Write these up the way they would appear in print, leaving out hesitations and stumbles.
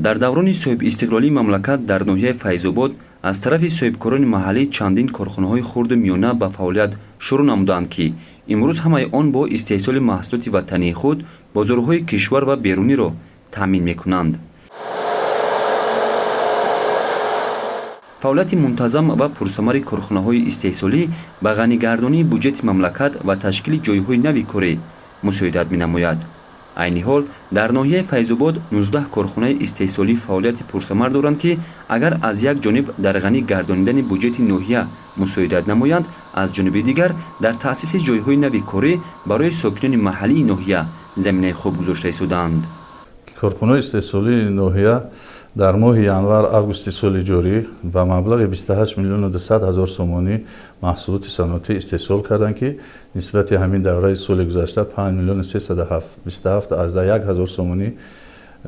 Дар даврони соҳибистиқлолии мамлакат дар ноҳияи Файзобод аз тарафи соҳибкорони маҳаллӣ чандин корхонаҳои хурду миёна ба фаъолият шурӯъ намуданд, ки имрӯз ҳамаи он бо истеҳсоли маҳсулоти ватании худ бозорҳои кишвар ва беруниро таъмин мекунанд. Фаъолияти мунтазам ва пурсамари корхонаҳои истеҳсолӣ ба ғанигардонии буҷети мамлакат ва ташкили ҷойҳои нави корӣ мусоидат менамояд. Айни ҳол дар ноҳияи Файзобод 19 корхонаи истеҳсолӣ фаъолияти пурсамар доранд, ки агар аз як ҷониб дар ғанӣ гардонидани буҷети ноҳия мусоидат намоянд, аз ҷониби дигар дар таъсиси ҷойҳои нави корӣ барои сокинони маҳаллии ноҳия заминаи хуб гузошта истодаанд. Корхонаҳои истеҳсолии ноҳия дар моҳи январ-августи соли ҷорӣ ба маблағи 28 миллиону 200 ҳазор сомонӣ маҳсулоти саноатӣ истеҳсол карданд, ки нисбати ҳамин давраи соли гузашта 5 миллиону 327 ҳазор сомонӣ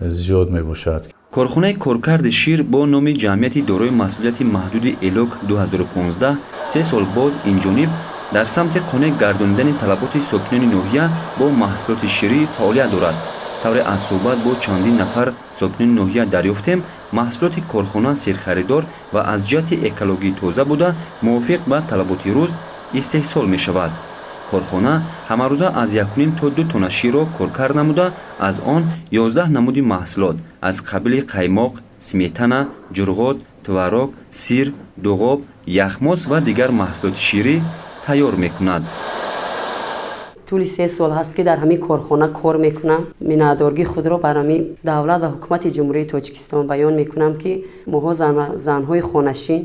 зиёд мебошад. Корхонаи коркарди шир бо номи ҷамъияти дорои масъулияти маҳдуди Элок 2015 3 сол боз инҷониб дар самти қонеъ гардонидани талаботи сокинони ноҳия бо маҳсулоти ширӣ фаъолият дорад. Тавре аз суҳбат бо чандин нафар сокинони ноҳия дарёфтем, маҳсулоти корхона серхаридор ва аз ҷиҳати экологӣ тоза буда, мувофиқ ба талаботи рӯз истеҳсол мешавад. Корхона ҳамарӯза аз 1,5 то 2 тонна ширро коркард намуда, аз он 11 намуди маҳсулот аз қабили қаймоқ, сметана, ҷурғот, творог, сир, дуғоб, яхмоз ва дигар маҳсулоти ширӣ тайёр мекунад. Тӯли 3 сол ҳаст, ки дар ҳамин корхона кор мекунам. Миннатдоргии худро бар ҳамин давлат ва ҳукумати Ҷумҳурии Тоҷикистон баён мекунам, ки моҳо занҳои хонашин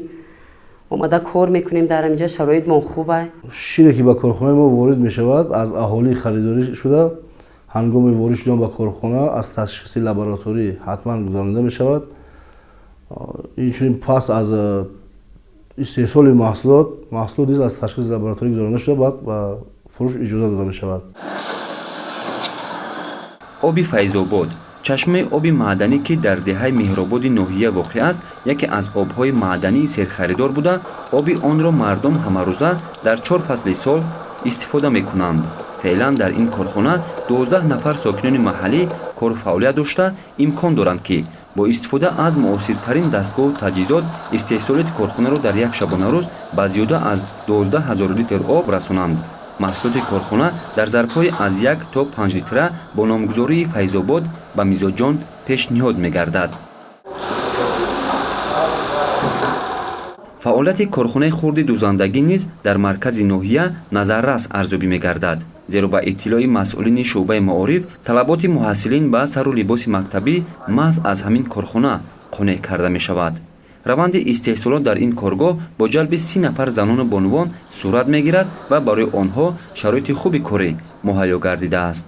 омада кор мекунем дар ҳаминҷа, шароитмон хуб аст. Шире ки ба корхонаи мо ворид мешавад, аз аҳолӣ харидорӣ шуда, ҳангоми ворид шудан ба корхона аз ташхиси лабораторӣ ҳатман гузаронида мешавад. Инчунин пас аз истеҳсоли маҳсулот, маҳсулот низ аз ташхиси лабораторӣ гузаронида шуда, баъд ба фурӯш иҷоза дода мешавад. Оби Файзобод, чашмаи оби маъданӣ, ки дар деҳаи Меҳрободи ноҳия воқеъ аст, яке аз обҳои маъдании серхаридор буда, оби онро мардум ҳамарӯза дар 4 фасли сол истифода мекунанд. Феълан дар ин корхона 12 нафар сокинони маҳаллӣ кору фаъолият дошта, имкон доранд, ки бо истифода аз муосиртарин дастгоҳу таҷҳизот истеҳсолоти корхонаро дар як шабонарӯз ба зиёда аз 12 ҳазор литр об расонанд. Маҳсулоти корхона дар зарфҳои аз 1 то 5 литра бо номгузории Файзобод ба мизоҷон пешниҳод мегардад. Фаъолияти корхонаи хурди дузандагӣ низ дар маркази ноҳия назаррас арзёбӣ мегардад, зеро ба иттилои масъулини шӯъбаи маориф талаботи муҳассилин ба сару либоси мактабӣ маҳз аз ҳамин корхона қонеъ карда мешавад. Раванди истеҳсолот дар ин коргоҳ бо ҷалби 30 нафар занону бонувон сурат мегирад ва барои онҳо шароити хуби корӣ муҳайё гардидааст.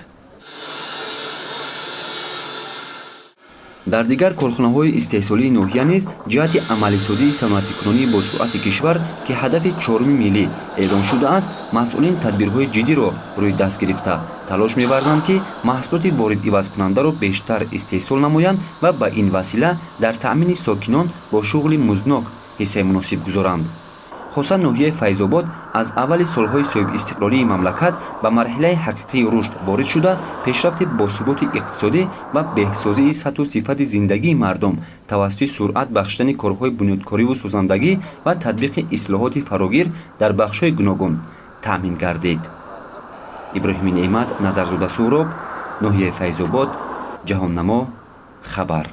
Дар дигар корхонаҳои истеҳсолии ноҳия низ ҷиҳати амалисозии саноатикунонии босуръати кишвар, ки ҳадафи 4-уми миллӣ эълон шудааст, масъулин тадбирҳои ҷиддиро рӯи даст гирифта, талош меварзанд, ки маҳсулоти воридивазкунандаро бештар истеҳсол намоянд ва ба ин васила дар таъмини сокинон бо шуғли музднок ҳиссаи муносиб гузоранд. Хоса ноҳияи Файзобод аз аввали солҳои соҳибистиқлолии мамлакат ба марҳилаи ҳақиқии рушд ворид шуда, пешрафти босуботи иқтисодӣ ва беҳсозии сатҳу сифати зиндагии мардум тавассути суръат бахшидани корҳои бунёдкориву созандагӣ ва татбиқи ислоҳоти фарогир дар бахшҳои гуногун таъмин гардид. Иброҳими Неъмат, Назарзода Суҳроб, ноҳияи Файзобод, Ҷаҳоннамо, хабар.